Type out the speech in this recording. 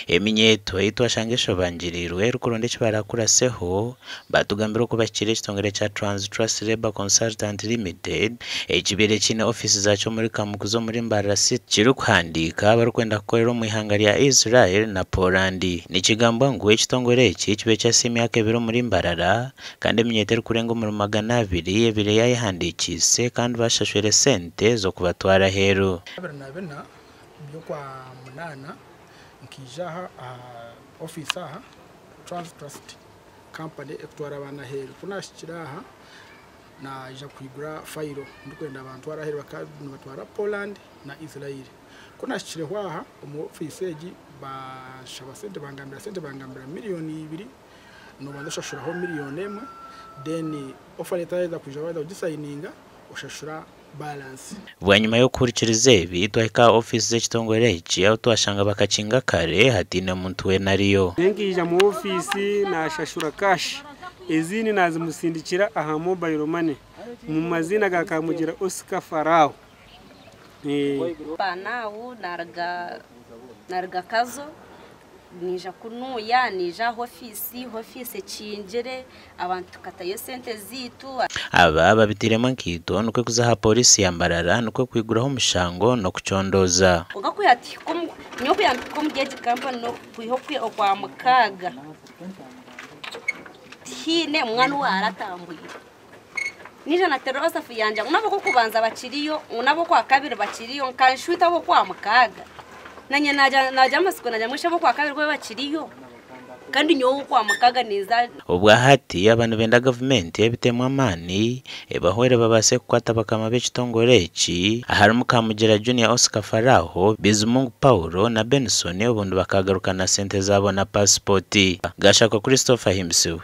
Eminyeeto ei twashanga eshobangiriirwe erikuronda eki barakuraseho batugambira oku bahikire ekitongore kya Trans Trust Labour Consultant Limited ekibaire kiine ofiisi zaakyo omuri Kamukuzi omuri Mbarara City kirikuhandiika abarikwenda kukorera omu ihanga rya Israel na Poland. Nikigambwa ngu ekitongore eki kibaire kyahitsya emyaka ebiri omuri Mbarara kandi eminyeeto erikurenga omuri 200 ebaire yaayehandiikiise kandi bashashwire sente z'okubatwara aheeru. 24 by'okwa munaana nkaija aha aha ofiisi aha Trans Trust Company ekutwara abaana aheeru. Ku naahikire aha naija kwigura fayiro ndikwenda bantware aheeru bakaba nibatwara Poland na Israel. Ku naahikireho aha omu ofiisi egi banshaba sente bangambira sente bangambira 2 million, noobanza oshashuraho 1 million, then offer letter yaaheza kwija waaheza kugisayininga oshashura balance. Bwanyima y'okuhurikiriza ebi, twahika aha ofiisi z'ekitongore eki ahu twashanga bakakinga kare hataine muntu weena ariyo. Nkaija mu ofiisi nashashura cash, ezindi nazimusindikira aha mobile money mu mazina ga Kamugira Oscar Farao. Naawu naruga Kazo, niija kunuuya, niija aha ofiisi, ofiisi ekingire, abantu tukatayo sente ziitu. Aba babiteiremu enkaito nikwo kuza aha pooriisi ya Mbarara nikwo kwiguraho omushango n'okucondooza. Kwonka ku yatuhika omu nyowe ku yampika omuri egi kampani kwiha okwa mukaaga, tihaine mwana owaaratambwire. Niija nateera WhatsApp yangye ngu n'ab'okubanza bakiriyo, ngu n'ab'okwakabiri bakiriyo, nkanshwita ab'okwa mukaaga. Nanye nagira amatsiko nagira ngu shi ab'okwakabiri bo bakiriyo, kandi nyowe ow'okwa mukaaga ninza. Obwa hati aba nibenda gavumenti ebitemu amaani ebahwere babaase kukwata bakama b'ekitongore eki aharimu Kamugira Junior Oscar Faraho, Bizimungu Paulo na Benson, obundi bakagarukana sente zaabo na paasipooti. Gashakwa Christopher Ahimbisibwe.